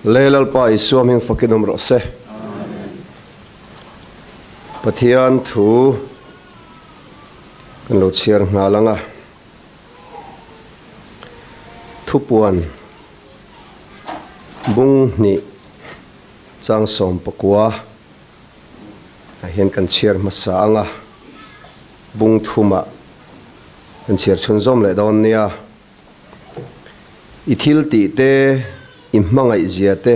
Le Lalpa Isua hming fakin awm rawh se. Pathian thu kan lo chhiar nghal ang a. Thupuan bung hnih chang 19 ah hian kan chhiar hmasa ang a, bung thumah kan chhiar chhunzawm leh dawn nia. I thil tih te, i hmangaih zia te,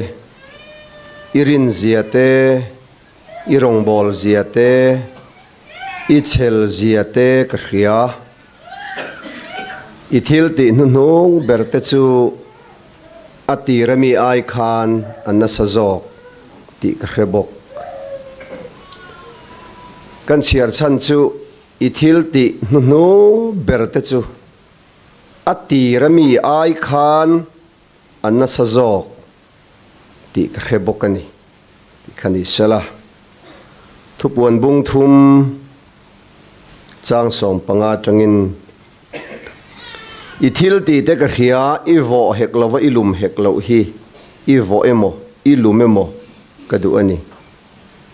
i rin zia te, i rawngbâwl zia te, i chhel zia te ka hria. I thil tih hnuhnung ber te chu a tir ami ai khan a nasa zawk tih ka hre bawk. Kan chhiar chhan chu i thil tih hnuhnung ber te chu a tir ami ai khan a nasa zawk tih ka hre bawk a ni tih kha ni sela. Thupuan bung thum chang 15 atangin I thil tih te ka hria, i vawh hek lova i lum hek loh hi i vawh emaw i lum emaw ka duh a ni.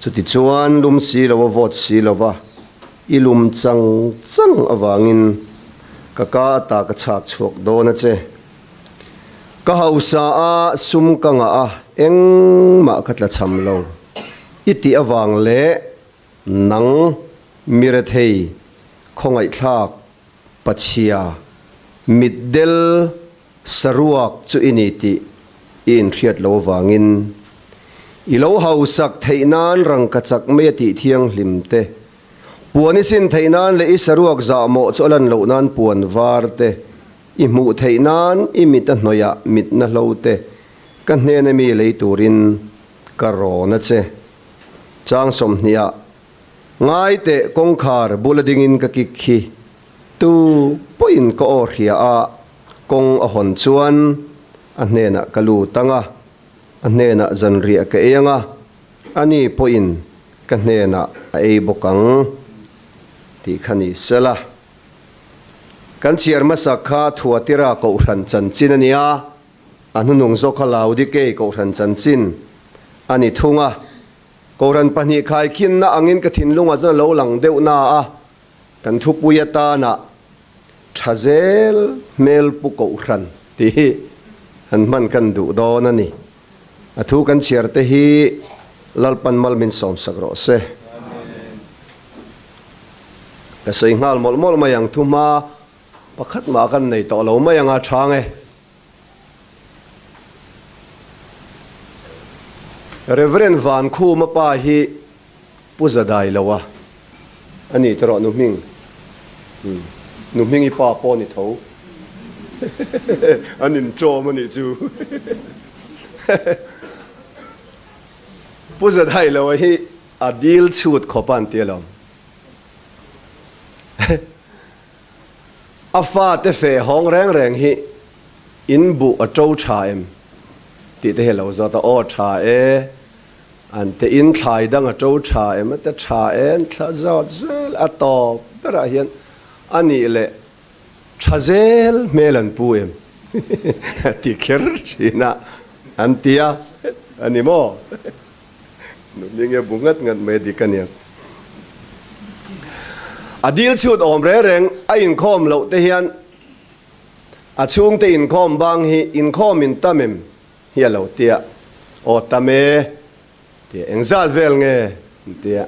Chutichuan lum si lova vawt si lova i lum chang chang avangin ka ka ata ka chhak chhuak dawn a che. Ka hausa a, sum ka ngah a, engmah ka tla cham lo i tih avang leh nang mirethei khawngaihthlak pachhia mitdel saruak chu i ni tih i inhriat lo avangin i lo hausak theih nan rangkachak mai a tih thianghlim te, puan i sin theih nan leh i saruak zahmawh chu a lan loh nan puan var te, i hmuh theih nan i mit a hnawihah mitna hlo te ka hnena mi lei turin ka rawn a che. Chang 20 ah Ngai teh kawngkhar bula dingin ka kik khi tu pawhin ka aw hria a, kawng a hawn chuan a hnenah ka lut ang a, a hnenah zanriah ka ei ang a, ani pawhin ka hnenah a ei bawk ang tih kha ni sela. Kan chhiar hmasak kha Thuatira Kohhran chanchin a nia, a hnuhnung zawk kha Laodikei Kohhran chanchin a ni thung a. Kohhran pahnih khaikhinna angin ka thinlungah chuan a lo lang deuh na a, kan thupui atana tha zel hmel pu Kohhran tih hi han hman kan duh dawn a ni. A thu kan chhiar te hi Lalpan mal min sawmsak rawh se. Ka sawi nghal mawlh mawlh mai ang thu hma pakhat mah kan nei tawh lo mai ang a chhang e. Reverend Vankhuma pa hi Pu Zadai lo a a ni tawh nu hming nu hming i pa pawh ni tho an intawm a nih chu Pu Zadai lo a hi a dil chhut khawp a an ti alawm. A fate feh hawng reng reng hi in buh a to tha em tih te hi a lo zawt a, aw tha e, an te in thlai dang a to tha em a te tha e an thla zawt zel a tawp berah hian a nih leh tha zel hmel an pu em a ti kher thin a an ti a, a ni maw? Nutling e bu ngat ngat mai a dik a nia. A dil chhut awm reng reng a inkhawm loh te hian a chhungte inkhawm bang hi inkhawm in tam em hi a lo tia. Aw tam e tia engzat vel nge tia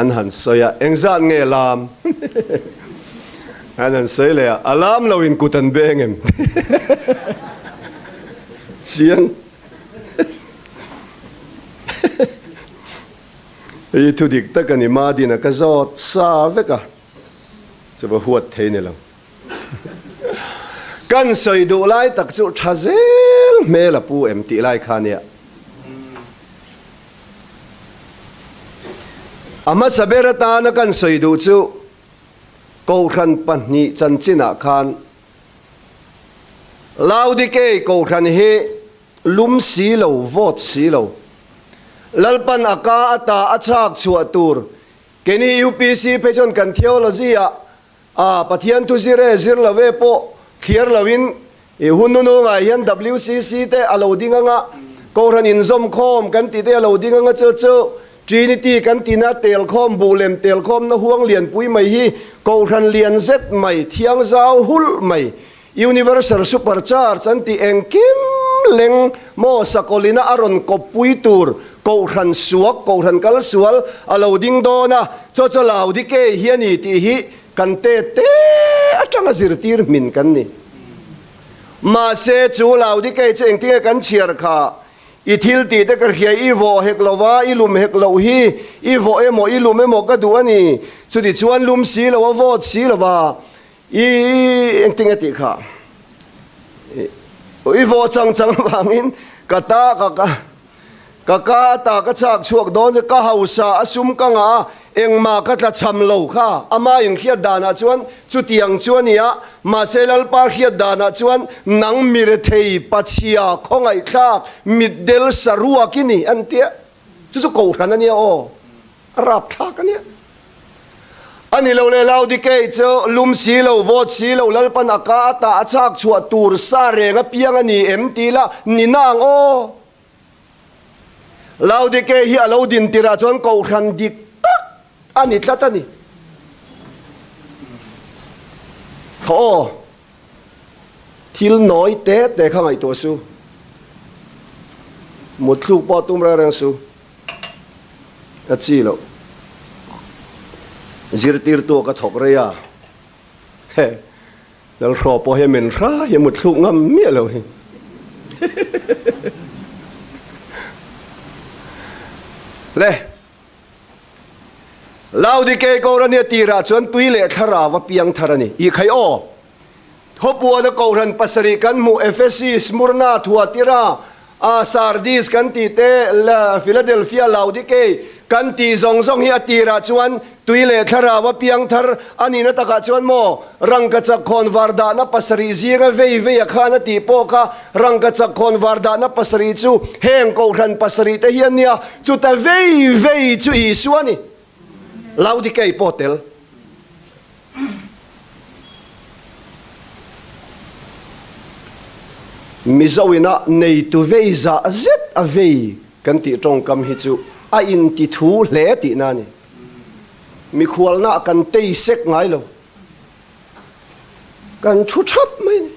an han sawi a engzat nge lam an han sawi leh a a lam lo in kut an beng em chiang. Hei thu dik tak a ni, Madina ka zawt sa vek a, chuva huat thei ni lo. Kan sawi duh lai tak chu tha zel hmel a pu em tih lai kha nia. A hmasa ber atana kan sawi duh chu Kohhran pahnih chanchinah khan Laodikei Kohhran hi lum si lo, vawt si lo. Lalpan a ka ata a chhak chhuah tur keini UPC phei chuan kan theology ah a Pathian thu zir e zir lo e pawh thliar lo in i hun nunungah hian WCC te a lo ding anga. Kohhran inzawmkhawm kan tih te a lo ding anga chu chu Trinity kan tihna telkhawm buh lem telkhawmna huang lianpui mai hi Kohhran lian zet mai, thiang zau hulh mai, Universal Super Church an tih engkim leng maw sakawlina a rawn kawppui tur Kohhran suak, Kohhran kal sual a lo ding dawn a, chaw chaw Laodikei hi a ni tih hi kan te te atanga zirtir hmin kan ni. Mahse chu Laodikei chu engtinge kan chhiar kha? I thil tih te ka hria, i vawh hek lo va, i lum hek loh hi, i vawh emaw i lum emaw ka duh a ni. Chuti chuan lum si lo a, vawt si lo va, i engtinge tih kha? I vawh chang chang avangin ka ta ka ka ka ka ata ka chak chhuak dawn che, ka hausa a sum ka ngah a, engmah ka tla cham lo kha. Ama inhriat danah chuan chutiang chu a ni a, mahse Lalpa hriat danah chuan nang mirethei pachhia khawngaihthlak mitdel saruak i ni an tia. Chu chu kohhran a nia aw, a rapthlak a nia. A ni lo leh Laodikei chu lum si lo, vawt si lo, Lalpan a ka a tah a chhak chhuah tur sa reng apiang a ni em ti la ni na ang aw. Laodikei hi a lo din tirah chuan kohhran dik tak a ni tlat a ni. Kha aw, thil nawi te te kha ngaihtuah su. Mutthluk pawh tum reng reng su. A chi loh. Zirtirtu ka thawk rei a, he Lalhraw pawh hi min hra hi mutthluk ngam miah lo hi. Le, Laodikei Kohhran hi a tirah chuan tui leh thlarau a piang thar a ni. I khai aw. Khawpuana Kohhran pasarih kan hmuh Ephesi, Smurna, Thuatira, Sardis kan tih te, Philadelphia, Laodikei kan tih zawng zawng hi a tirah chuan tui leh thlarau a piang thar a nihna takah chuan maw rangkachak khawnvar dahna pasarih zinga vei vei a khan a tih pawh kha rangkachak khawnvar dahna pasarih chu heng Kohhran pasarih te hi a nia, chuta vei vei chu Isua a ni. Laodikei pawh tel. Mizo ina neitu vei zah zet a vei kan tih tawngkam hi chu a inti thu hle tihna a ni. Mikhualna kan tei sek ngai lo. Kan thu thap mai a ni.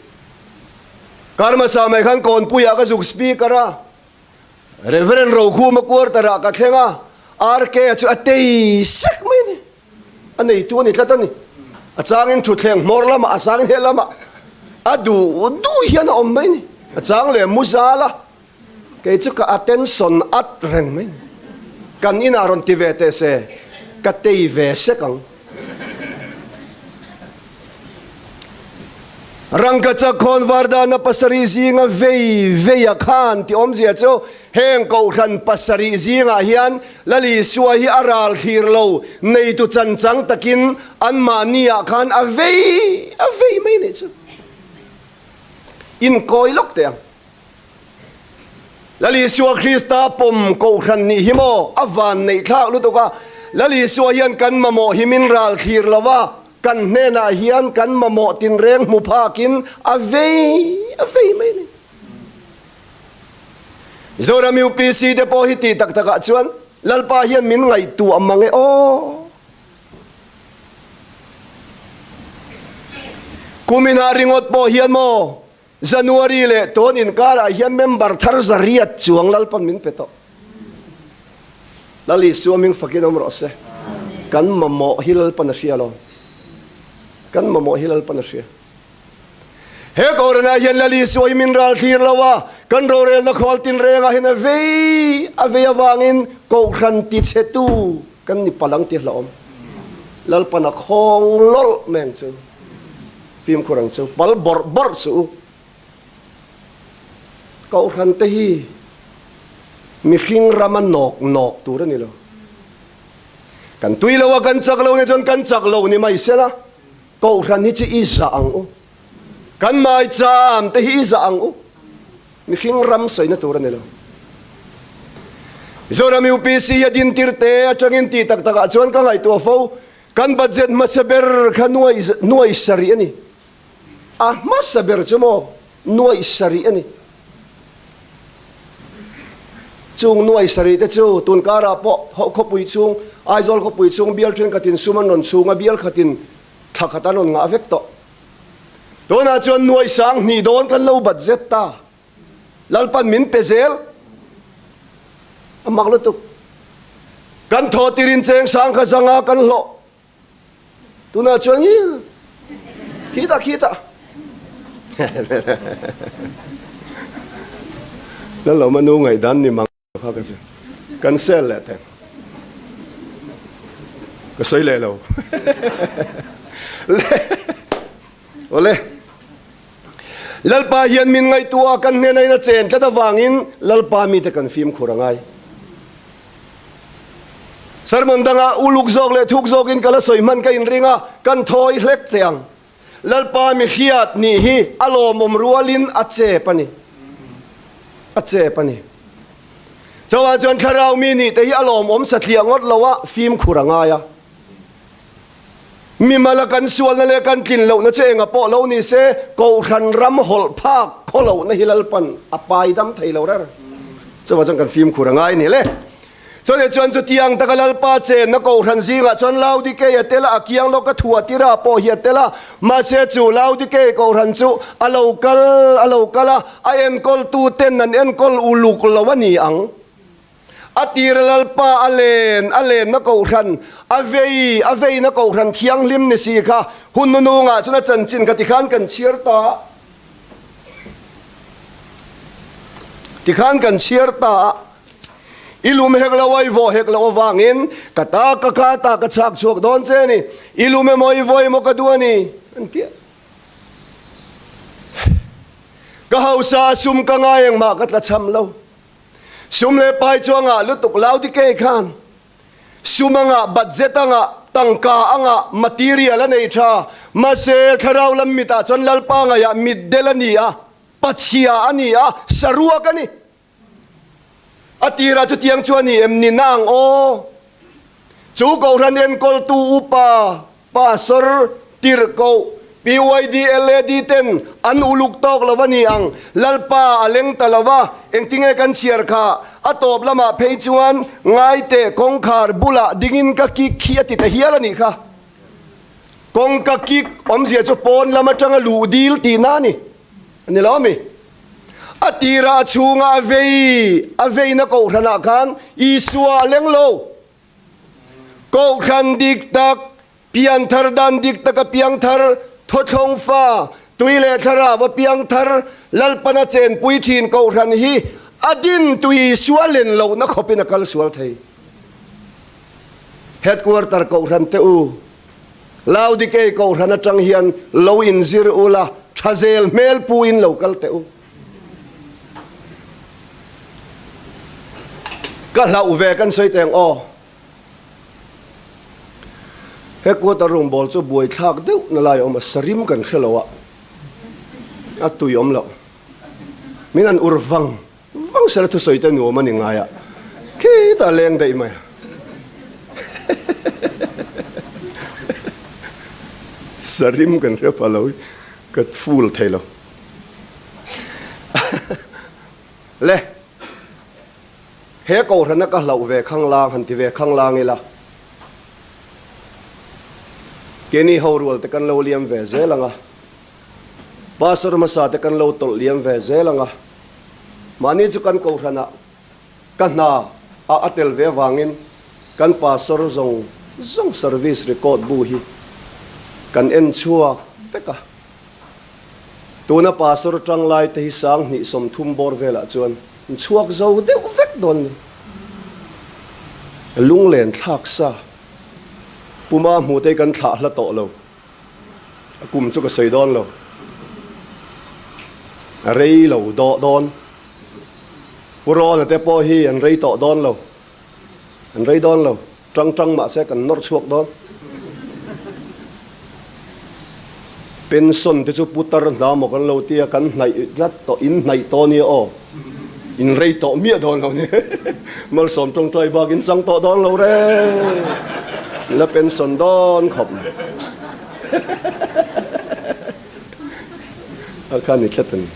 Karmasa mai khan Kawnpuiah ka zuk speaker a, Reverend Rokhuma quarter ah ka thleng a, RK-a chu a tei sek mai a ni. A neitu a ni tlat a ni. A changin thutthleng hmawr lamah, a changin he lamah a duh duh hian a awm mai a ni. A chang leh mu zal a, kei chu ka attention at reng mai a ni. Kan inah rawn ti ve teh se, ka tei ve sek ang. Rangkachak khawnvar dana pasarih zinga vei vei a khan tih awmzia chu heng kohhran pasarih zingah hian Lal Isua hi a ral thlir lo neitu chanchang takin anmahni ah khan a vei a vei mai nih chu inkawi lawk teh ang. Lal Isua Krista pawm kohhran nih hi maw a van neih thlak lutuk a, Lal Isua hian kan mamawh hi min ral thlir lo va, kan hnenah hian kan mamawh tinreng hmu phakin a vei a vei mai a ni. Mizoram UPC te pawh hi tih tak takah chuan Lalpa hian min ngaihtuah mang e aw. Kuminah ringawt pawh hian maw January leh tun inkarah hian member thar zariat chuang Lalpan min pe tawh. Lal Isua hming fakin awm rawh se. Kan mamawh hi Lalpan a hria lo. Kan mamawh hi Lalpan a hria. He Kohhranah hian Lal Isua hi min ral thlir lo a, kan rorelna khawl tinrengah hian a vei a vei avangin Kohhran tichhetu kan ni palang ti hlauhawm. Lalpan a khawng lawlh mai ang chu. Fimkhur ang chu pal bawrh bawrh suh u. Kohhran te hi mihring rama nawk nawk tur a ni lo. Kan tui lo a kan chak lo nih chuan kan chak lo ni mai sela Kohhran hi chu i zah ang u. Kan maicham te hi i zah ang u. Mihring ram sawina tur a ni lo. Mizoram UPC hi a dintir te atangin tih tak takah chuan ka ngaihtuah fo. Kan budget hmasa ber kha nuai nuai sarih a ni. A hmasa ber chu maw nuai sarih a ni. Chung nuai sarih te chu tun karah pawh khawpui chhung, Aizawl khawpui chhung bial thenkhatin sum an rawn chhung a, bial khatin thla khat an rawn ngah vek tawh. Tunah chuan nuai sang hnih dawn kan lo bat zet ta. Lalpan min pe zel. A mak lutuk. Kan thaw tirin cheng sang kha zanga kan hlawh. Tunah chuan hi khitah khitah. Lalawma nu ngaihdan ni mang kha ka chu kan sel leh teng. Ka sawi leh lo. Le Awle. Lalpa hian min ngaihtuah a, kan hnena in a chen tlat avangin Lalpa mite kan fimkhur a ngai. Sermon dangah uluk zawk leh thuk zawkin ka la sawi hman ka inring a, kan thawi hlek teh ang. Lalpa mi hriat nih hi a lawmawm rualin a chep a ni. A chep a ni. Chauhah chuan thlarau mi nih te hi a lawmawm satliah ngawt lo a, fimkhur a ngai a. Mimala kan sualna leh kan tlin lohna chu enga pawh lo ni se, Kohhran ram hawlh phak khaw lohna hi Lalpan a pai dam thei lo reng. Chuvang chuan kan fimkhur a ngai ni le. Chutih chuan chutiang taka Lalpa chenna Kohhran zingah chuan Laodikei a tel a, a kiang lawka Thuatira pawh hi a tel a. Mahse chu Laodikei Kohhran chu a lo kal a lo kal a, a enkawltuten an enkawl uluk lo a ni ang. A tir Lalpa a len, a lenna kohhran, a vei, a veina kohhran thianghlim ni si kha hun nunungah chuan a chanchin kha tikhan kan chhiar ta a. Tikhan kan chhiar ta a. I lum hek lo a, i vawh hek loh avangin ka ta ka kha ta ka chhak chhuak dawn che a ni. I lum emaw i vaw emaw ka duh a ni, an ti a. Ka hausa a sum ka ngai engmah ka tlachham lo. Sum leh pai chu a ngah lutuk Laodikei khan sum a ngah, budget a ngah, tangka a ngah, material a nei tha. Mahse, thlarau lam mitah chuan Lalpa ngaihah mitdel a ni a, pachhia a ni a, saruak a ni. A tirah chutiang chu a ni em ni na ang aw? Chu Kohhran enkawltu upa Pastor, Tirhkoh, PYD, LAD ten an uluk tawk lo a ni ang, Lalpa a leng ta lo a, engtinge kan chhiar kha? A tawp lamah phei chuan ngaiteh kawngkhar bulah dingin ka kik khi a ti ta hial a nih kha. Kawngka kik awmzia chu pawn lam atanga luh dil tihna a ni. A ni lo a mi? A tirah a chhungah a vei, a veina kohhranah khan Isua a leng lo. Kohhran dik tak, pianthar dan dik taka piangthar, thawthlawng fa, tui leh thlarau a piangthar, Lalpan a chenpui thin kohhran hi a din tui sual len lohna khawpin a kal sual thei. Headquarter kohhran te u, Laodikei kohhran atang hian lo inzir ula, thazel hmel puin lo kal teh u. Ka hlauh ve kan sawi teng aw. He quarter room ball chu buaithlak deuh na lai a awm a, sarim kan hre lo a, a tui awm loh. Min an ur vang vang sela thusawi te nuam a ni ngai a, khitah leng daih mai a. Sarim kan hre pha lo hi ka full thei lo. Le, he kohhrana ka hlauh ve khanglang han ti ve khanglang ila, keini ho rual te kan lo liam ve zel ang a, Pastor hmasa te kan lo tawlh liam ve zel ang a, mahni chu kan kohhranah ka hna ah a tel ve avangin kan Pastor zawng zawng service record bu hi kan en chhuak vek a. Tuna Pastor tanglai te hi 2030 bawr velah chuan an chhuak zo deuh vek dawn ni. Lunglen thlak sa. Puma hmuh te hi kan thlah hla tawh lo. A kum chu ka sawi dawn lo. A rei lo dawh dawn. Pu Rawna te pawh hi an rei tawh dawn lo. An rei dawn lo. Tang tang mahse kan nawr chhuak dawn. Pension te chu putar hna maw kan lo tia kan hnaih tlat tawh in hnaih tawh nia aw. In rei tawh miah dawn lo ni. Malsawm tawngtai bak in chang tawh dawn lo reng. La pension dawn khawp mai. A kha ni tlat a ni.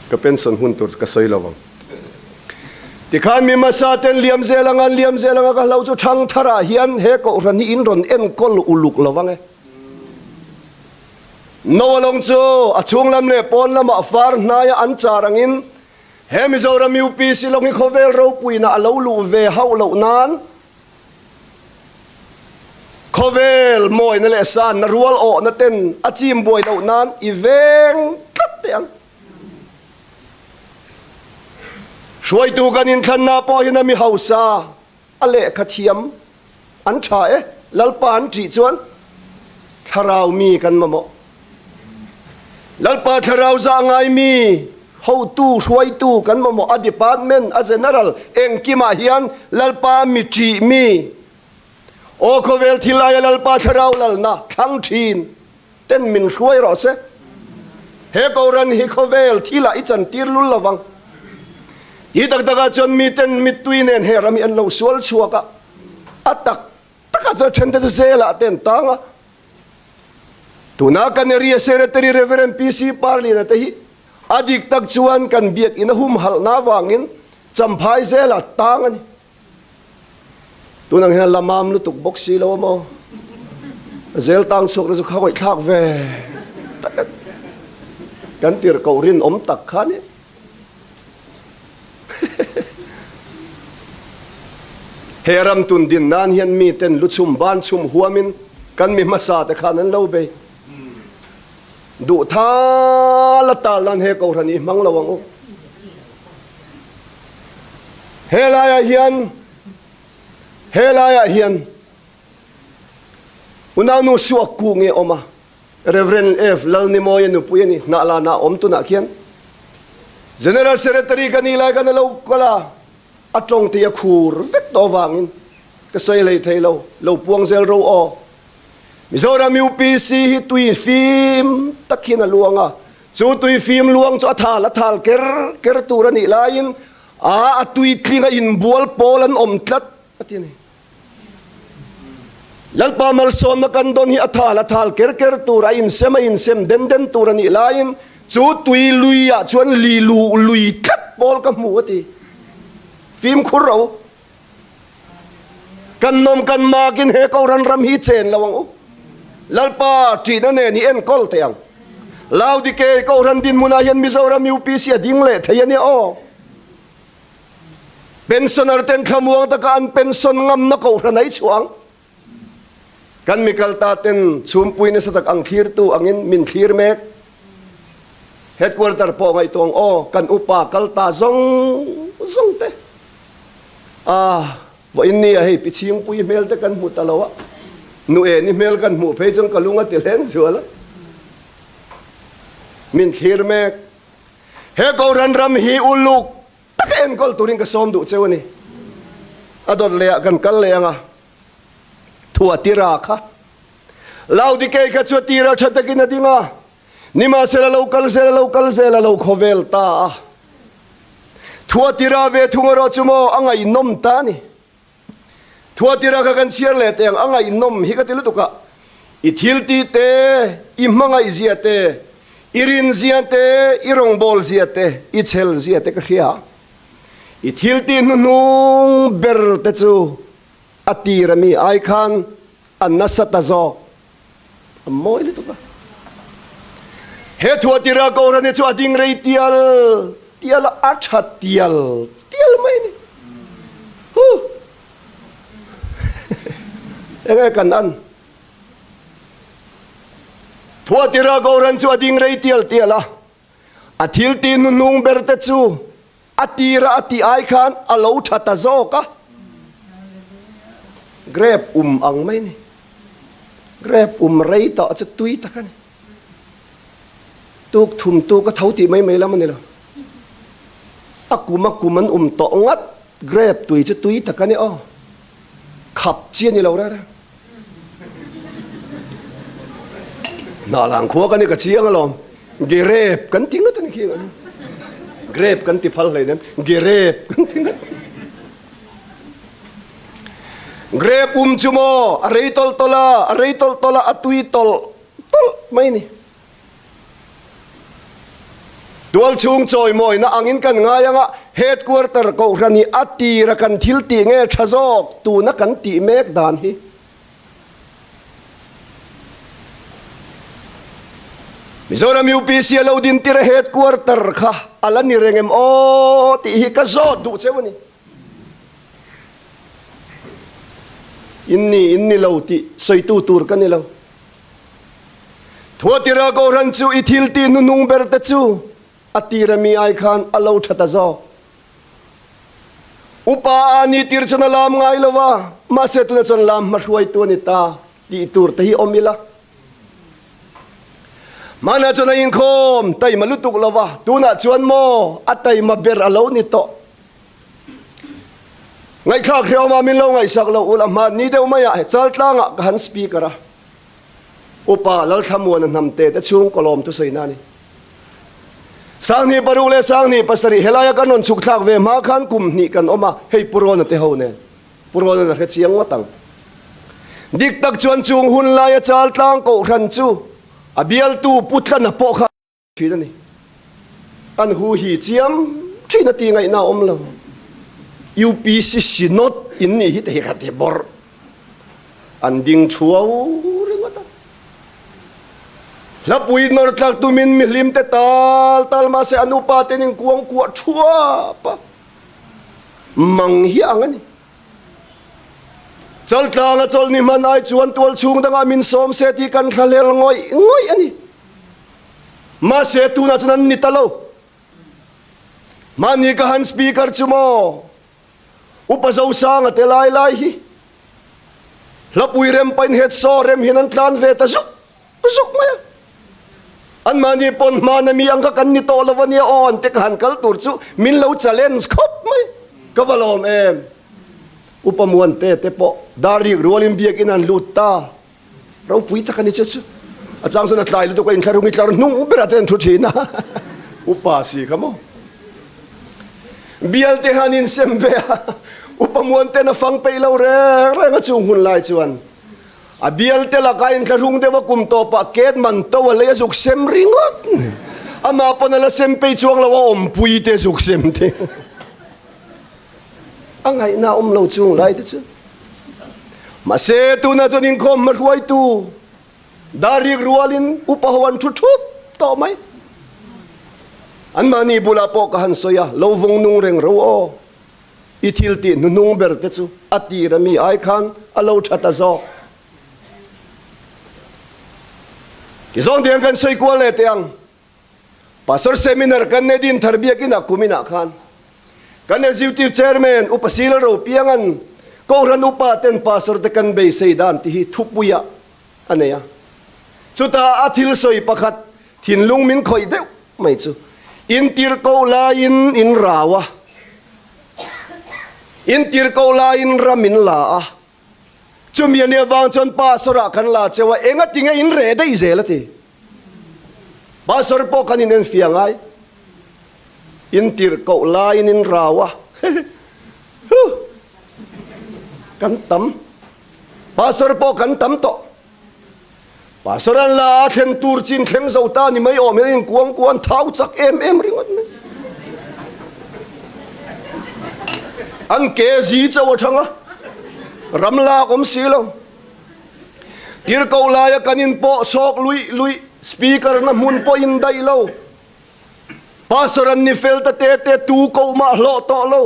Ka pension hun tur chu ka sawi lo ang. Tikhan mi hmasa ten liam zel anga an liam zel anga ka hlo chu thangthar ah hian he kohhran hi in rawn enkawl uluk lo vang e. Noah lawng chu a chhung lam leh pawn lamah far hnaia an char angin he Mizoram UPC lawng hi khawvel ropuina a lo luh ve hauh loh nan khawvel mawina leh sanna rual awhna ten a chim buai loh nan i veng tlat teh ang. Hruaitu kan inthlanna pawh hian a mi hausa a lehkha thiam an tha e, Lalpa an ṭih chuan thlarau mi kan mamawh. Lalpa thlarau zah ngai mi hotu hruaitu kan mamawh a department a general engkimah hian Lalpa mi ṭih mi aw khawvel thil aia Lalpa thlarau lalna thlang ṭhin. Ten min hruai rawh se. He Kohhran hi khawvel thilah i chantir lul lo vang. Ti tak takah chuan miten mittui nen he ram hi an lo sual chhuak a, a tak takah chuan thente chu zelah te an tang a. Tuna kan area Secretary Rev. PC Parliana te hi a dik tak chuan kan biakinn a humhalhna avangin Champhai zelah tang a ni. Tunang hian la mam lutuk bawk si lo a maw? Zel tang chhuakna chu kha ngawih thlak ve tak a kan tirhkoh rinawm tak kha a ni. He ram tun din nan hian miten lu chhum ban chhum huamin kan mi hmasa te khan an lo bei. Duh thal a tal nan he kohhran i hmang lo ang u. He laiah hian he laiah hian unaunu suak ku nge awm a, Rev. F. Lalnimawia nupui a ni, Hnahlanah a awm tunah khian. General Secretary ka nih lai khan a lo kal a, a tawng tih a khur vek tawh avangin ka sawi hlei thei lo, lo puang zel ro aw. Mizoram UPC hi tui fim tak hian a luang a, chu tui fim luang chu a thal a thal ker ker tur a nih laiin a a tui tling a inbual pawl an awm tlat a ti a ni. Lalpa malsawmna kan dawn hi a thal a thal ker ker tur a insem a insem den den tur a nih laiin chu tui lui ah chuan li luh lui tlat pawl ka hmu a ti. Fimkhur ro. Kan nawm kan makin he Kohhran ram hi chen lo ang u. Lalpa ṭihna nen i enkawl teh ang. Laodikei Kohhran dinhmunah hian Mizoram UPC a ding leh thei a nia aw. Pensioner ten thlamuang taka an pension ngamna Kohhran a i chhuah ang. Kan mi kalta ten chhumpui nasa tak ang thlirtu angin min thlir mek. Headquarter pawh ngaihtuah ang aw, kan upa kalta zawng zawng te. A, vawiin nia hei pi chhingpui hmel te kan hmu ta lo a, nu eni hmel kan hmuh phei chuan ka lung a ti hleng zual a. Min thlir mek. He Kohhran ram hi uluk taka enkawl turin ka sawm duh cheu a ni. A dawt leh ah kan kal leh ang a, Thuatira kha. Laodikei kha chu a tira tha takin a ding a, nimahsela lo kal zel a lo kal zel a lo khawvel ta a. Thuatira ve thung erawh chu maw a ngaihnawm ta a ni. Thuatira kha kan chhiar leh teh ang, a ngaihnawm hi ka ti lutuk a. I thil tih te, i hmangaih zia te, i rin zia te, i rawngbâwl zia te, i chhel zia te ka hria. I thil tih hnuhnung ber te chu a tir ami ai khan a nasa ta zawk. A mawi lutuk a. He thuatira Kohhran hi chu a ding rei tial tial a, a tha tial tial mai a ni. Huh! Enge kan an? Thuatira Kohhran chu a ding rei tial tial a, a thil tih hnuhnung ber te chu A tira a tih ai khan a lo tha ta zawk a, grape um ang mai a ni. Grape um rei tawh chu tui tak a ni. Tuk thum tuk a tho tih mai mai lam a ni lo. A kum a kum an um tawh ngat grape tui chu tui tak a ni aw. Khap chi a ni lo reng reng. Hnahlang khua ka ni ka chiang alawm. Gerep kan ti ngat a ni khi ang. Grep kan ti phal hleinem. Gerep kan ti ngat. Grep um chu maw a rei tawlh tawlh a, a rei tawlh tawlh a, a tui tawlh tawlh mai a ni. Tualchhung chawimawina angin kan ngai anga Headquarter Kohhran hi a tira kan thil tih nge tha zawk tuna kan tih mek dan hi. Mizoram UPC a lo din tir a Headquarter kha a la ni reng em aw tih hi ka zawt duh cheu a ni. In ni in ni lo tih sawitu tur ka ni lo. Thuatira Kohhran chu i thil tih hnuhnung ber te chu a tir a mi ai khan a lo tha ta zawk. Upa a ni tir chuan a lam ngai lo a, mahse tuna chuan lam hmahruaitu a ni ta tih tur te hi awm ila. Hmanah chuan a inkhawm taima lutuk lo va, tunah chuan maw a taima ber a lo ni tawh. Ngaihthlak hriawma min lo ngaihsak loh ula hmanni deuh maiah he Chaltlangah ka han speaker a, Upa Lalthlamuana hnamte te chhung kawlawm thusawina a ni. 2006 leh 2007 helaia kan rawn chhuk thlak ve hma khan kum hnih kan awm a, hei Pu Rawna te ho nen. Pu Rawna'n a hre chiang ngawt ang. Dik tak chuan chung hun laia Chaltlang Kohhran chu a bialtu Pu Tlana pawh kha thin a ni. An hu hi chiam thin a tih ngaihna a awm lo. UPC Synod in nih hi te hi ka ti bawrh. An ding thuau ringawt a. Hlapui nawr tlak tumin mihlim te tal tal mahse an upa ten in kuang kuah thuap a. Mang hi ang a ni. Chaltlanga chawlhni hman ai chuan tual chhung dangah min sawm se tih kan thlahlel ngawih ngawih a ni. Mahse tunah chuan an ni ta lo. Mahni ka han speaker chu maw Upa Zosanga te lai lai hi Hlapui rem pain het saw rem hian an tlan ve ta zuk zuk mai a. Anmahni pawn hmana mi ang kha kan ni tawh lo a nia aw an te ka han kal tur chu min lo challenge khawp mai. Ka va lawm em. Upa Muante te pawh dar rik rualin biakin an lut ta. Ropui tak a ni chu chu. A chang chuan a tlai lutuk a inthlahrung i tlar hnung berah te an thu thin a. Upa si kha maw. Bial te han insem ve a, upa muan ten a fang peih lo reng reng a chung hun lai chuan a bial te lakah inthlahrung deuh a kum tawpah ket man to a lei a zuk sem ringawt. Amah pawn a la sem peih chuang lo a awmpui te zuk sem te. A ngaihna awm lo chung lai te chu. Mahse tunah chuan inkhawm hmahruaitu Darik rualin upa ho an thu thup tawh mai. Anmahni bulah pawh ka han sawi a, lo vawng nung reng ro aw. I thil tih hnuhnung ber te chu a tir a mi ai khan a lo tha ta zawk. Tizawng tiang kan sawi kual leh teh ang. Pastor Seminar kan nei din thar biakin ah kum inah khan kan Executive Chairman Upa Sil Ropianga'n Kohhran Upa ten Pastor te kan beisei dan tih hi thupui ah a nei a. Chutah a thil sawi pakhat thinlung min khawih deuh mai chu intirhkoh laiin in rau a, intirhkoh laiin ram in la a, chumi a nih avang chuan Pastor ah kan la cheu a, engatinge in reh daih zel a ti. Pastor pawh kan in enfiah ngai. In tirhkoh laiin in rau a. Huh! Kan tam. Pastor pawh kan tam tawh. Pastor an la a thlen tur chin thleng zo ta ni mai awm hian in kuang kuan thau chak em em ringawt mai. An ke zi chauh a thang a. Ram lak awm si lo. Tirhkoh laia kan in pawh chhawk luih luih, speaker na hmun pawh in daih lo. Pastor an ni fel ta te te tu koh mah hlawh tawh lo.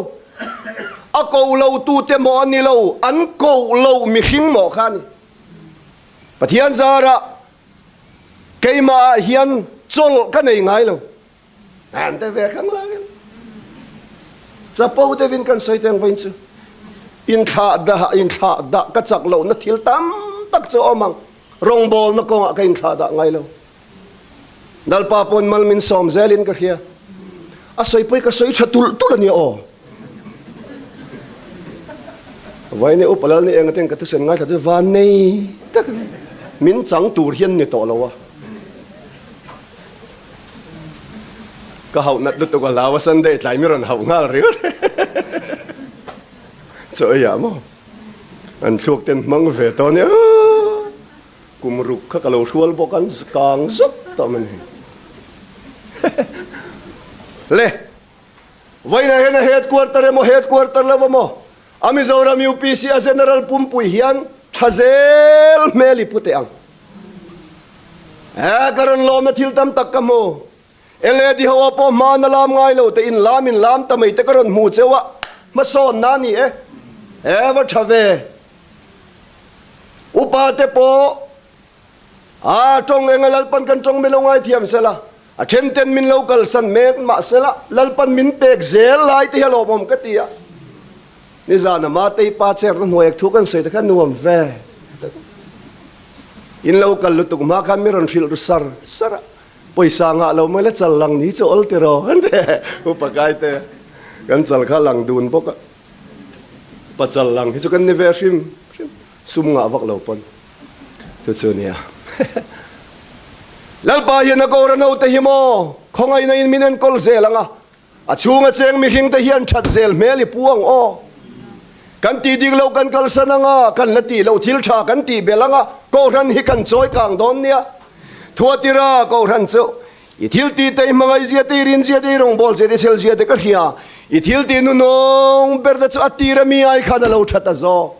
A koh lo tu te maw a ni lo, an koh lo mihring maw kha a ni. Pathian zarah keimah ah hian chawlh ka nei ngai lo. An te ve khang lang in chapo deuhin kan sawi teng vawiin chu inthlah dah inthlah dah ka chak lohna thil tam tak chu a awm ang rawngbawlna kawngah ka inthlah dah ngai lo Lalpa pawn mal min sawm zelin ka hria a sawi pawh hi ka sawi tha tulh tulh a nia aw Vawiin upa lal ni eng aten ka thusen ngaithla chu van nei tak min chang tur hian ni tawh lo a. Ka hauh nat lutuk a hlau a Sunday tlai mi rawn hauh nghal ringawt chaw ei ah maw an thluak ten hmang ve tawh ania kum ruk kha ka lo hrual bawk an kang zet tawh mai ni. Le, vawiinah hian a headquarter emaw headquarter lo emaw a Mizoram UPC a General pumpui hian tha zel hmel i pu teh ang. He ka rawn lawmna thil tam tak ka hmu. LAD ho ah pawh hmana lam ngai lo te in lam in lam ta mai te ka rawn hmu cheu a, hmasawnna a ni e. He va tha ve. Upa te pawh a tawng enga Lalpan kan tawng min lo ngaithiam sela, a then ten min lo kalsan mek mahsela Lalpan min pek zel lai te hi a lawmawm ka ti a. Nizan a Matei pa cherna hnuai thu kan sawi te kha nuam ve. In lo kal lutuk hma khan min rawn hrilh ru sar sar a, pawisa ngah lo mai la chal lang ni chu awl tiraw an ti upa kai te kan chal kha lang dun bawk a, pachal lang hi chu kan ni ve hrim hrim. Sum ngah vak lo pawn chu chu nia. Lalpa hian a kawr a naute hi maw khawngaihna in min enkawl zel ang a, a chhunga cheng mihring te hian that zel hmel i pu ang aw. Kan tih dik lo kan kalsan ang a, kan la tih loh thil tha kan tih belh ang a, Kohhran hi kan chawi kang dawn nia. Thuatira Kohhran chu i thil tih te, i hmangaih zia te, i rin zia te, i rawngbâwl zia te, i sel zia te ka hria. I thil tih nunawng ber te chu a tir a mi ai khan a lo that a zawk.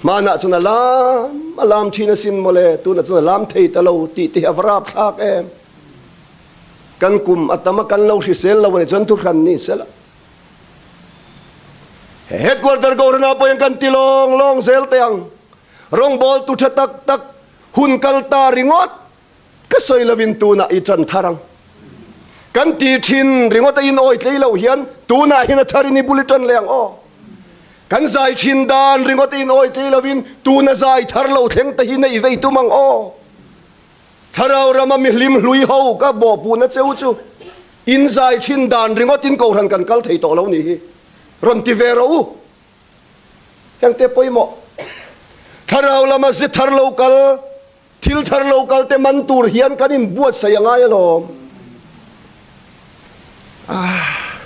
Hmanah chuan a lam a lam thin asin mawle, tunah chuan a lam thei ta lo tih te hi a va rap thlak em. Kan kum a tam a kan lo hrisel lo a nih chuan thuhran ni sela. He headquarter Kohhranah pawhin kan ti lawng lawng zel teh ang. Rawngbâwl tu tha tak tak hun kal ta ringawt. Ka sawi lovin tunah i ṭan thar ang. Kan ti ṭhin ringawt a in awi tlei lo hian tunah hian a tharin i bul i ṭan leh ang aw. Kan zai ṭhin dan ringawt a in awi tlei lovin tuna zai thar lo thleng te hi neih vei tum ang aw. Thlarau rama mihlim hlui ho ka bawhpuhna cheu chu in zai ṭhin dan ringawt in kohhran kan kal thei tawh lo nih hi. Rawn ti ve rawh u. Hengte pawimawh. Thlarau lama zi thar lo kal. Thil thar lo kal te man tur hian kan inbuatsaih a ngai alawm. Ah,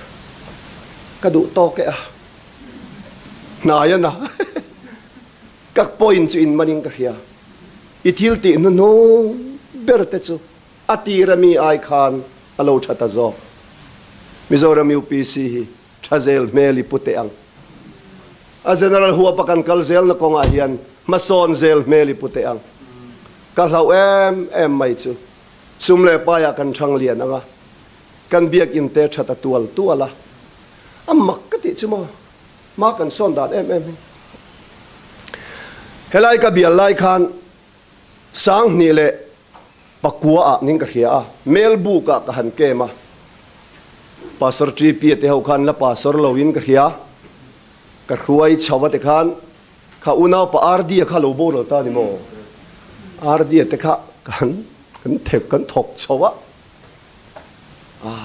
ka duh tawk e a. Hnai a na. Ka point chu in manin ka hria. I thil tih hnuhnung ber te chu a tir a mi ai khan a lo tha ta zawk. Mizoram UPC hi tha zel hmel i pu teh ang. A general huapa kan kal zelna kawngah hian hmasawn zel hmel i pu teh ang. Ka hlauh em em mai chu sum leh paiah kan thang lian ang a, kan biakinn te tha ta tual tual a, a mak ka tih chu maw, hma kan sawn dan em em hi. Helai ka bial lai khan Sanghnih leh Pakua ah ning ka hria a, mail book ah ka han kem a, Pastor TP te ho khan la pastor lo in ka hria, ka hruai chho a te khan kha unaupa RD a kha lo boral ta ni maw? RD a te kha kan kan thek kan thawk chho a,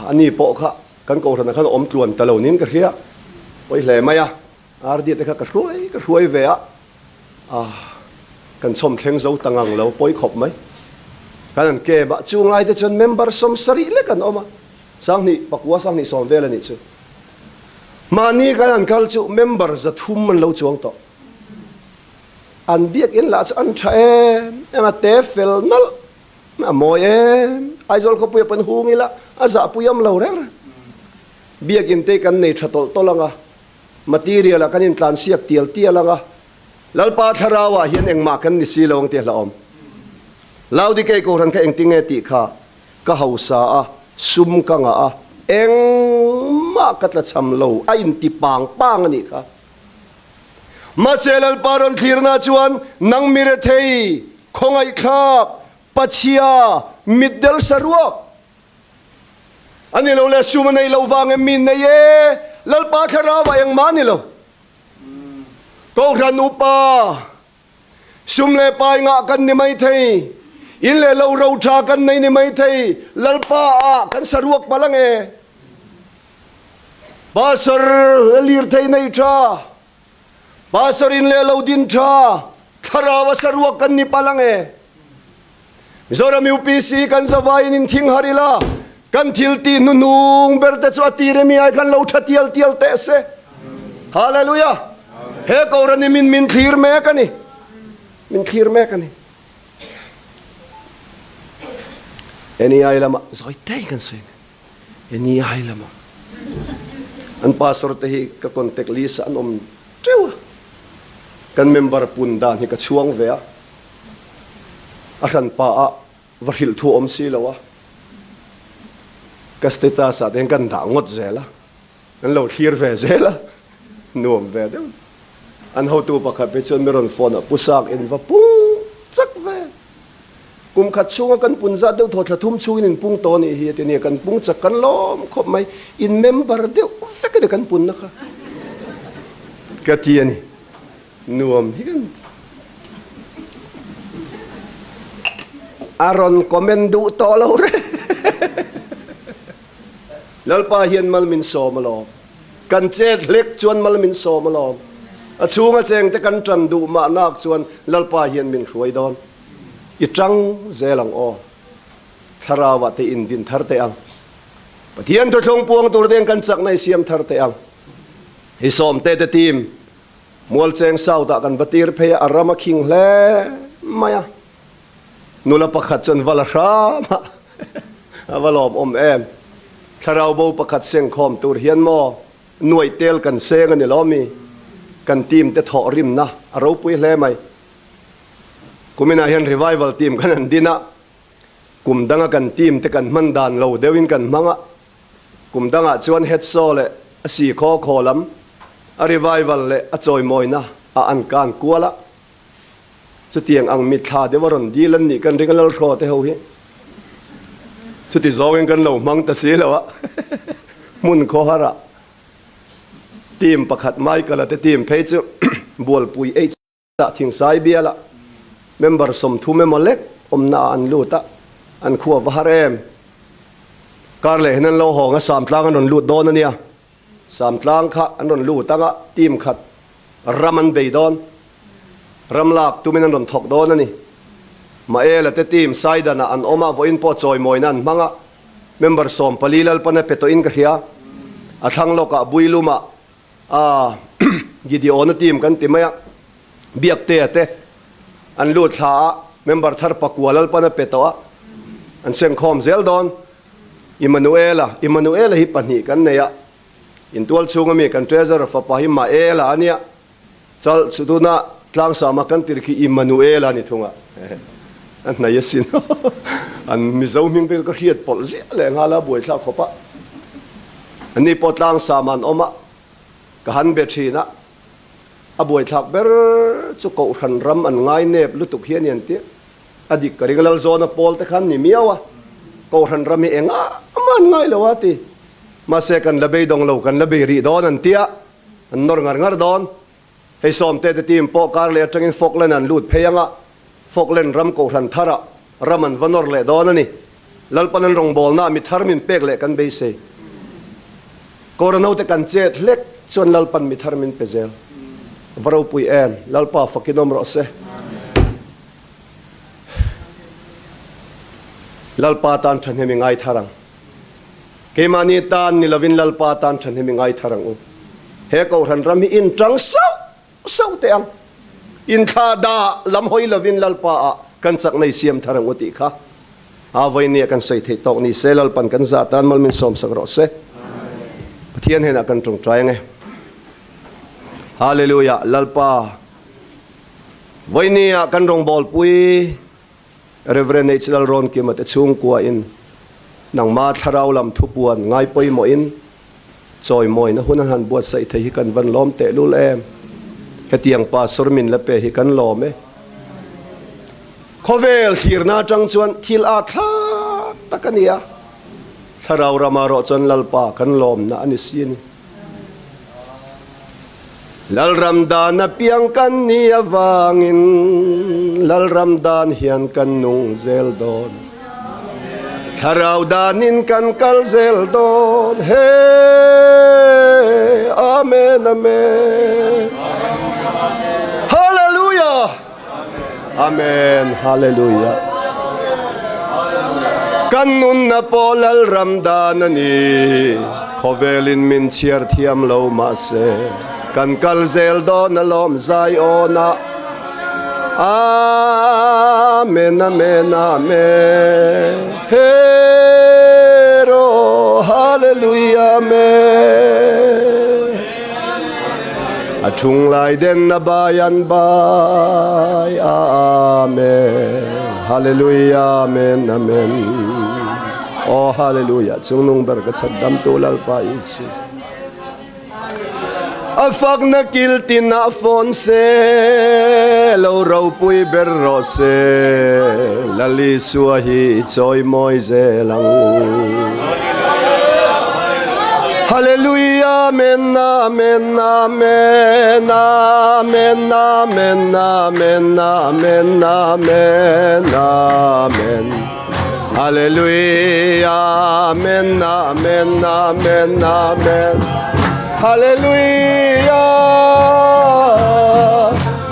ani pawh kha kan kohhran ah khan awm tluan ta lo niin ka hria, pawi hle mai a, RD a te kha ka hruai ka hruai ve a. A, kan chhawm thleng zo ta ngang lo pawi khawp mai. Kan han kem a, chu ngaite chuan member 70 lek an awm a, 2000 pakua 20 sawm vel a nih chu. Mahni kan han kal chu member 300 an lo chuang tawh. An biakinn lah chu an tha em em a, te fel nalh a mawi em. Aizawl khawpuia pawn hung ila a zahpui awm lo reng reng. Biakinn te kan nei tha tawlh tawlh ang a, Material ah kan intlansiak tial tial ang a, Lalpa thlarau ah hian engmah kan ni si lo ang tih a hlauhawm. Laodikei Kohhran kha engtinge tih kha ka hausa a, sum ka ngah a, engmah ka tlachham lo a inti pang pang a nih kha. Mahse Lalpa rawn thlirna chuan nang mi rethei, khawngaihthlak, pachhia, mitdel saruak, A ni lo le, sum a nei lo vang em mi nei e, Lalpa thlarau ah engmah a ni lo. Kohhran upa, sum leh pai ngah kan ni mai thei, in leh lo ro tha kan nei ni mai thei, Lalpa ah kan saruak palh ang e. Pastor lirthei nei tha, Pastor in leh lo din tha, thlarau a saruak kan ni palh ang e. Mizoram UPC kan zavaiin in thing har ila, kan thil tih hnuhnung ber te chu a tir emi ai khan lo tha tial tial teh se. Hallelujah! He Kohhran hi min min thlir mek a ni. Min thlir mek a ni. NEI lamah zawi te kan sawi a ni. NEI lamah an pastor te hi ka contact list ah an awm teuh a, kan member pun dan hi ka chhuang ve a, a hranpa ah va hrilh thu awm si lo a, ka status ah te hian kan dah ngawt zel a, an lo thlir ve zel a, nuam ve deuh. An hotu pakhat phei chuan mi rawn phone a, Pu Sak in va pung chak ve, kum khat chhunga kan pun zat deuh thaw thla thum chhungin in pung tawh anih hi a ti nia, kan pung chak kan lawm khawp mai, in member deuh vek a ni kan punna kha ka ti a ni. Nuam hi kan ti. A rawn comment duh tawh lo reng. Lalpa hian mal min sawm alawm. Kan chet hlek chuan mal min sawm alawm. A chhunga chengte kan tan duh mahnak chuan Lalpa hian min hruai dawn. I tang zel ang aw. Thlarauah te in din thar teh ang. Pathian thuthlung puang tur te kan chakna i siam thar teh ang. Hi sawmte te team Mualcheng South ah kan va tir phei a, a ram a khing hle mai a. Nula pakhat chuan va la hram a, a va lawmawm em. Thlarau bo pakhat sengkhawm tur hian maw nuaih tel kan seng a ni lo mi? Kan team te thawh rimna a ropui hle mai. Kuminah hian revival team kan han din a, kum danga kan team te kan hman dan lo deuhin kan hmang a, Kum dangah chuan Hetsaw leh a si khaw khaw lam a revival leh a chawimawina a an kan kual a, chutiang ang mitthla deuh a rawn dil an nih kan ring a Lalhraw te ho hi chuti zawngin kan lo hmang ta si lo a, hmun khawhar ah team pakhat Michael-a te team phei chu bualpui H. Tah Thingsai bialah member 30 emaw lek awmna ah an lut a, an khua va har em. Kar leh hian an lo hawng a, Samtlang an rawn lut dawn a nia. Samtlang kha an rawn lut ang a, team khat ram an bei dawn. Ram lak tumin an rawn thawk dawn a ni. Maela te team Saidan ah an awm a, vawiin pawh chawimawina an hmang a, member 14 Lalpan a pe tawhin ka hria. A thlang lawkah Builumah A Gideon-a team kan ti mai a, Biaktea te an lut thla a, member thar pakua Lalpan a pe tawh a, an sengkhawm zel dawn. Immanuela, Immanuela hi pahnih kan nei a, intual chhunga mi kan treasurer fapa hi Maela a nia, chal chu tuna tlangsama kan tir khi Immanuela a ni thung a, a hnai asin an Mizo hming te ka hriat pawlh ziah leh nghal a, buaithlak khawp a. Ani pawh tlangsam an awm a, ka han be thin a, a buaithlak ber chu Kohhran ram an ngai nep lutuk hi a ni an ti. A dik ka ring a, Lalzawna pawl te khan ni miau a, Kohhran ram hi engah mah an ngai lo a ti. Mahse kan la beidawng lo, kan la bei rih dawn an ti a, an nawr ngar ngar dawn. Hei Sawmte te team pawh kar leh atangin Falkland an lut phei anga, Falkland ram Kohhran tharah ram an va nawr leh dawn a ni. Lalpan an rawngbawlnaah mi thar min pek leh kan beisei. Kawrano te kan chet hlek chuan Lalpan mi thar min pe zel. Va ropui em, Lalpa fakin awm rawh se. Lalpa tan thahnem i ngai thar ang. Keimahni tan ni lovin Lalpa tan thahnem i ngai thar ang u. He Kohhran ram hi in tang sauh sauh teh ang. Inthlah dah lam hawi lovin Lalpa ah kan chakna i siam thar ang u tih kha a vawinia kan sawi theih tawk ni se Lalpan kan zah tan mal min sawmsak rawh se. Pathian hnenah kan tawngtai ang e. Hallelujah Lalpa vawinia kan rawngbawlpui Rev. H. Lalrawnkima te chhungkuain nangma thlarau lam thupuan ngai pawimawhin chawimawina hun an han buatsaih thei hi kan van lawm tehlul em? Hetiang Pastor min la pe hi kan lawm e. Khawvel thlirna atang chuan thil a thlak tak a ni a, thlarau rama rawh chuan Lalpa kan lawmna a ni si a ni. Lalram dan a piang kan ni avangin Lalram dan hian kan nung zel dawn. Thlarau danin kan kal zel dawn. He Amen Amen. Hallelujah. Amen Hallelujah. Kan nunna pawh Lalram dan a ni. Khawvelin min chhiar thiam lo mahse kan kal zel dawn alawm Zion-ah. Amen Amen Amen Hero Hallelujah Amen A chung lai den na bai an bai Amen Hallelujah Amen Amen Oh Hallelujah Chungnung ber ka chat dam tu Lalpa Isu A fakna kil tinah fawn se, lo ropui ber rawh se, Lal Isua hi i chawi mawi zel ang. Hallelujah Amen Amen Amen Amen Amen Amen Amen Amen Amen Hallelujah Amen Amen Amen Amen Hallelujah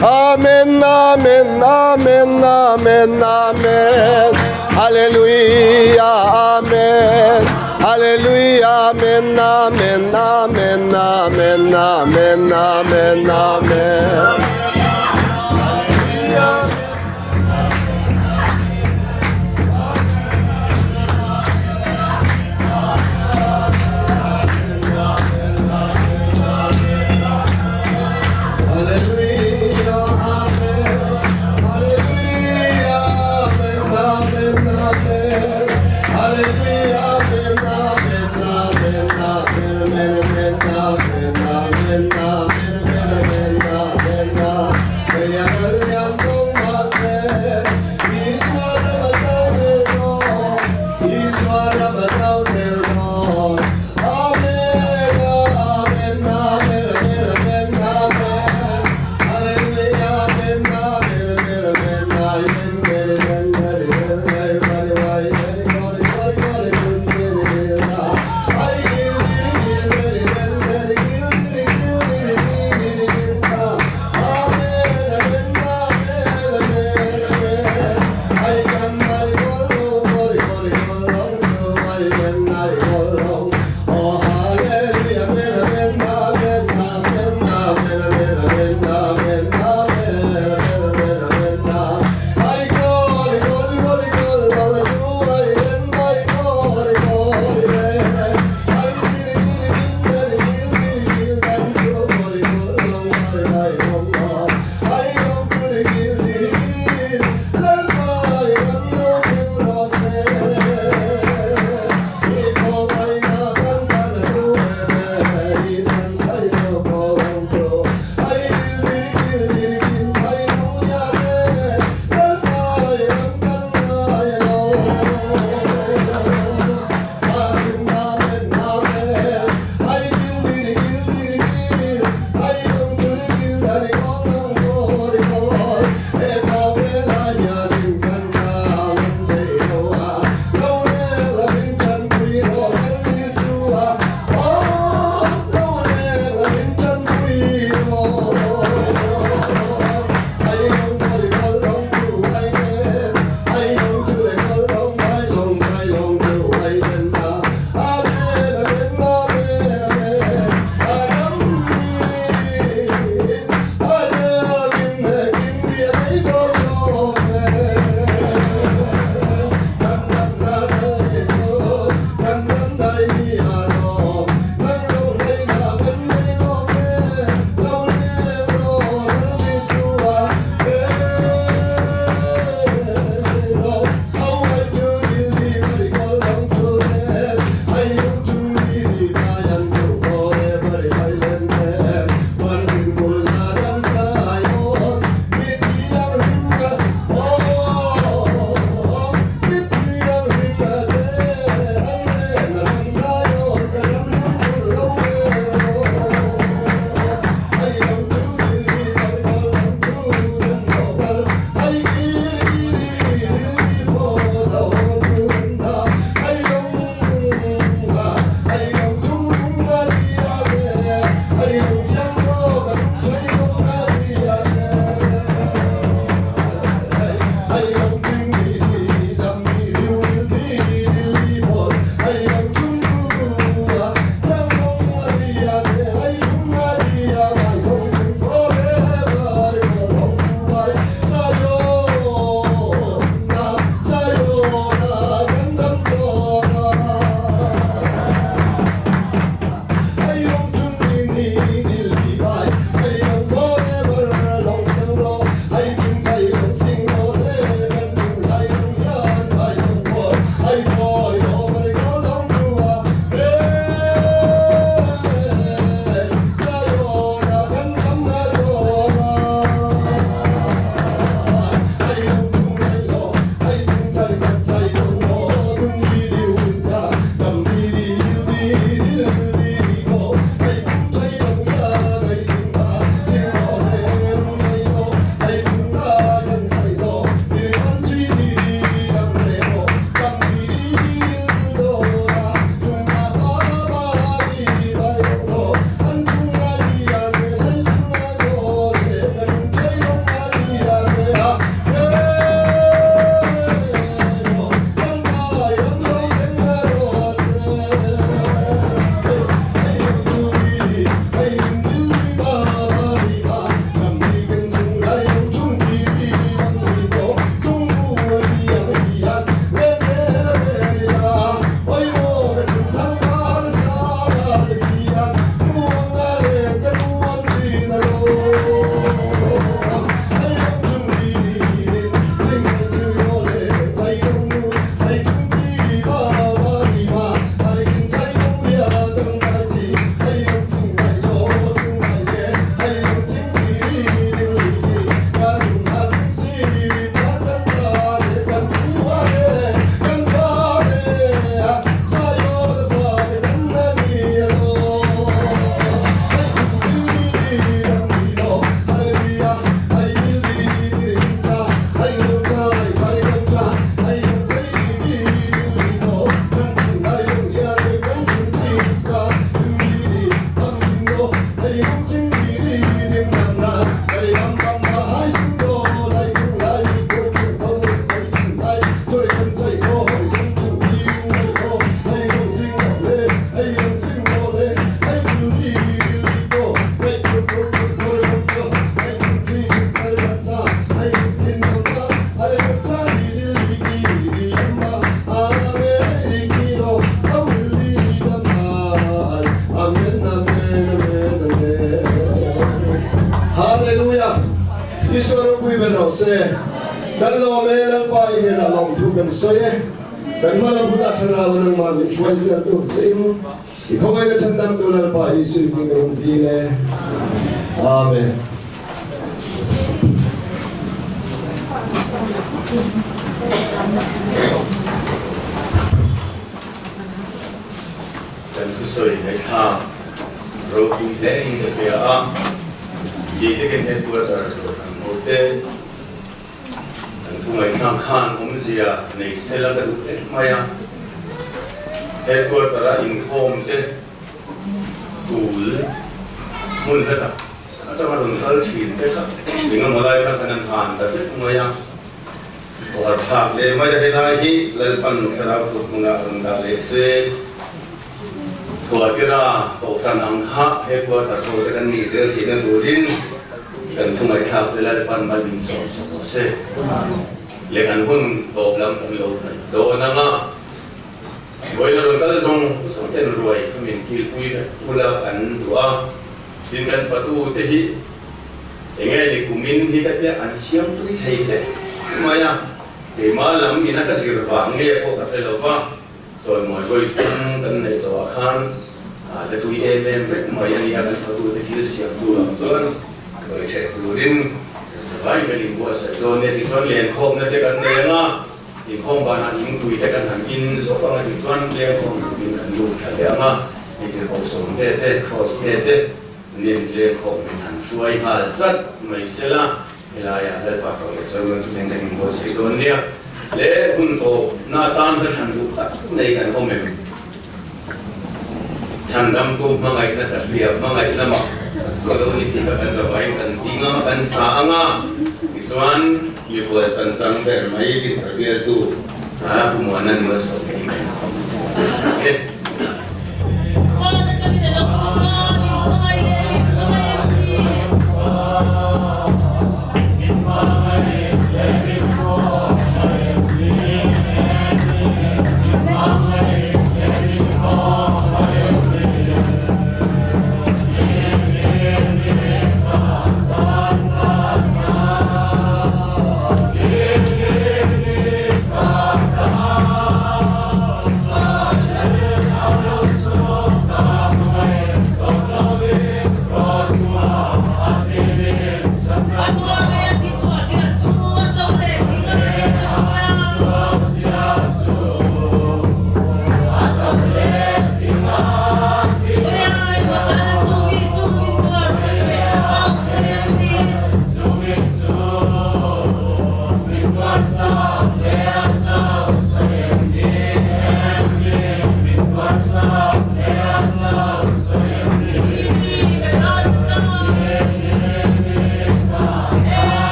Amen Amen Amen Amen Amen Hallelujah Amen Hallelujah Amen Amen Amen Amen Amen Amen Amen Hallelujah! Isua ropui ber rawh se. Kan lawm e, Lalpa i hnenah lawmthu kan sawi e. Kan hma lam hunah thlarau a nangmah min hruai zel tur che in i khawngaihna chhandamtu Lalpa Isu i hming ka rawn dil e. Amen. Kan thusawi ngaihthlak ropui hle in ka hria a, ti takin headquarter tur kan hmu te, kan thu ngaihthlak khan awmzia nei sela ka duh hle mai a, headquarter a inkhawm te tul hmun hla tak atanga rawn kal thin te kha engemaw lai kha kan an han ta vek mai a, Khawhar thlak leh mai a helai hi Lalpan thlarau thut hmunah rawn dah leh se. Thuatira Kohhran ang kha he quarter ho te kan nih zel theihna turin kan thungaihthlak te Lalpan mal min sawm sak rawh se. Leh kan hun tawp lam kan lo hnaih dawn ang a, vawiin a rawn kal zawng zawng ten ruai kha min kilpui vek ula kan duh a, tin kan fatu te hi Enge ni kumin hi ka tia an siam tui thei hle mai a, keimah lam ina ka zir vang nge pawh ka hre lo va, chawimawi vawi thum kan neih tawh ah khan la tui em em vek mai a nia kan hotute thil siam chu ang chuan sawi ṭheh turin vai kan inbuatsaih dawn nia tichuan lenkhawmna te kan nei ang a, inkhawm banah thingpui te kan han in zawk ang a tichuan lengkhawm turin kan lut ṭha leh ang a, hei tirhkoh te te, cross te te. Nim leng khawp min han hruai nghal chat mai sela, helaiah Lalpa hruai leh chuan kan thuthleng kan inbuatsaih dawn nia. Le hun tawp na atan ka chhan duh tak nei kan awm em? Chhandamtu hmangaihna ka hria, hmangaih lamah chu a lo ni tih kha kan zavaiin kan ti ngam a, kan sa ang a, tichuan mihual chan chang ber mai dinthar bialtu Pu Muanan Malsawm hi kan awm e.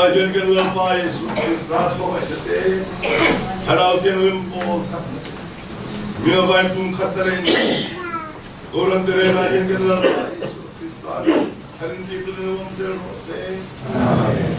Tunah hian kan Lalpa Jesuh Krista khawngaihna te, Thlarau Thianghlim pawl thatna te, mi a vaipum khat a reng Koran te renah hian kan Lalpa Jesuh Krista nih tharin ti tulin awm zel rawh se. Amen.